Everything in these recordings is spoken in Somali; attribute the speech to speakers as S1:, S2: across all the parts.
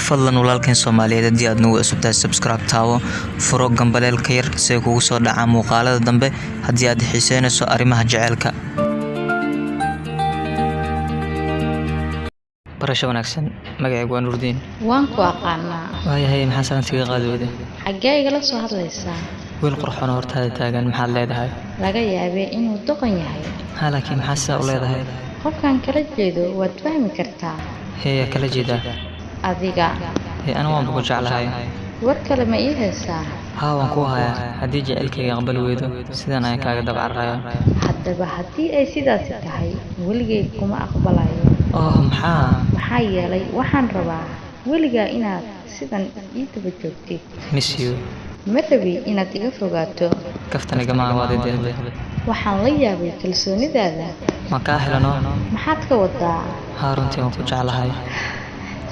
S1: Fadlan walaalkeen Soomaaliyeed, haddii aad nagu cusub tahay, subscribe taawo, furo gambaleelka yar si ay kugu soo dhacaan muuqaalada dambe haddii aad xiiseynayso arrimaha jaceylka. Barasho wanaagsan, magacaygu waa Nuurdiin.
S2: Waan ku aqaanaa.
S1: Waayahay, maxaa salaantiga qaadi weyday?
S2: Xaggee igala soo hadlaysaa?
S1: Wiil qurxoon oo hortaada taagan, maxaad leedahay?
S2: Laga yaabee inuu doqon yahay.
S1: Haa, laakiin maxaa sidaa u leedahay?
S2: Qofkaan kala jeedo waad fahmi kartaa.
S1: Hee, kala jeedaa?
S2: Adiga.
S1: Hee, anigu waanba ku jeclahay.
S2: War kale ma ii haysaa?
S1: Haa, waan kuu hayaa. Haddii jaceylkayga aqbali weydo, sidan ayaan kaaga daba cararayaa.
S2: Haddaba haddii ay sidaasi tahay, weligay kuma aqbalayo.
S1: Oh, maxaa?
S2: Maxaa yeelay waxaan rabaa weligaa inaad sidan ii daba joogtid.
S1: Miss you.
S2: Ma rabi inaad iga fogaato.
S1: Kaftan igama waad i deeqday.
S2: Waxaan la yaabay kalsoonidaada.
S1: Ma kaa helano?
S2: Maxaad ka wadaa?
S1: Haa, runtii waan ku jeclahay.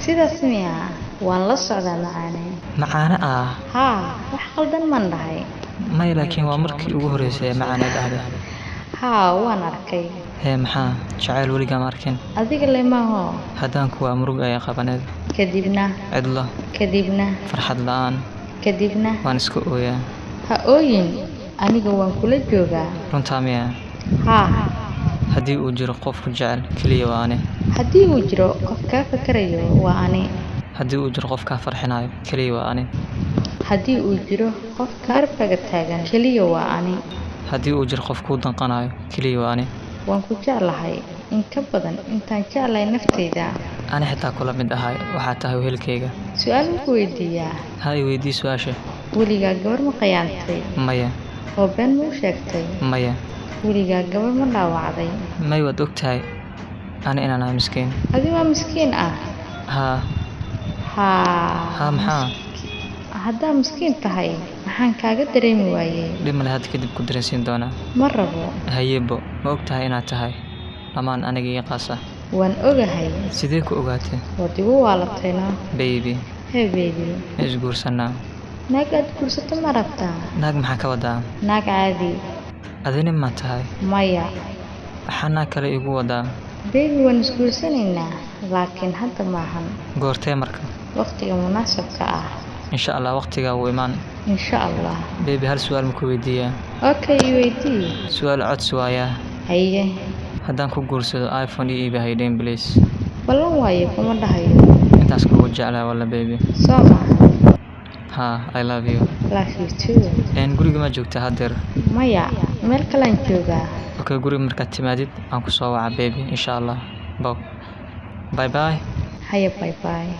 S2: Sidaas miyaa? Waan la socdaa, macaane.
S1: Macaane ah?
S2: Haa, wax qaldan maan dhahay?
S1: Maya, laakiin waa markii ugu horreysay ee macaane dhahday.
S2: Haa, waan arkay.
S1: Hee, maxaa? Jacayl weligaa ma arkin.
S2: Adiga le maaho.
S1: Haddaan kuwa murug ayaa qabaneed.
S2: Kadibna?
S1: Cidlo.
S2: Kadibna?
S1: Farxad la'aan.
S2: Kadibna?
S1: Waan iska ooyaa.
S2: Ha ooyin, aniga waan kula joogaa.
S1: Runtaa miyaa?
S2: Haa.
S1: Haddii uu jiro qof ku jecel, keliya waa ani.
S2: Haddii uu jiro qof kaa fakarayo, waa ani.
S1: Haddii uu jiro qof kaa farxinayo, keliya waa ani.
S2: Haddii uu jiro qof garabkaaga taagan, keliya waa ani.
S1: Haddii uu jiro qof kuu danqanayo, keliya waa ani.
S2: Waan ku jeclahay in ka badan intaan jeclahay naftayda.
S1: Ani xitaa kula mid ahay, waxaa tahay wehelkayga.
S2: Su'aal ma ku weydiiyaa?
S1: Ha, i weydii su-aasha.
S2: Weligaa gabar ma khiyaantay?
S1: Maya.
S2: Oo been ma u sheegtay?
S1: Maya.
S2: Weligaa gabar ma dhaawacday?
S1: May, waad og tahay ani inaan ahay miskiin.
S2: Adi waa miskiin ah?
S1: Haa.
S2: Haa.
S1: Haa, maxaa?
S2: Haddaa miskiin tahay, maxaan kaaga dareemi waayey?
S1: Dhib male, hadda kadib ku dareensiin doonaa.
S2: Ma rabo.
S1: Hayebo, ma og tahay inaad tahay lamaan aniga ii qaas ah?
S2: Waan ogahay.
S1: Sidee ku ogaatay?
S2: Waad igu waalatayna.
S1: Baby.
S2: Hee, baby.
S1: Ma isguursanaa?
S2: Naag aad guursato ma rabtaa?
S1: Naag maxaa ka wadaa?
S2: Naag caadi.
S1: Adina ma tahay?
S2: Maya.
S1: Maxaa naag kale igu wadaa?
S2: Baby, waan isguursanaynaa, laakiin hadda maahan.
S1: Goortee marka?
S2: Waqtiga munaasabka ah.
S1: Insha Allah waqtigaa wuu imaan.
S2: Insha Allah.
S1: Baby, hal su-aal ma ku weydiiyaa?
S2: Okay, i weydii.
S1: Su-aal codsi waayaa.
S2: Haye.
S1: Haddaan ku guursado, iPhone ii iibi haydeen, please.
S2: Ballan waaye, kuma dhahayo.
S1: Intaas kugu jeclahay walla, baby.
S2: Soo maaha?
S1: Haa, I love you.
S2: Love you too.
S1: Een, guriga ma joogtaa haddeer?
S2: Maya, meel kalaan joogaa.
S1: Okay, guriga markaad timaadid aan ku soo waca, baby, insha Allah. Bow, bye bye.
S2: Haya, bye bye.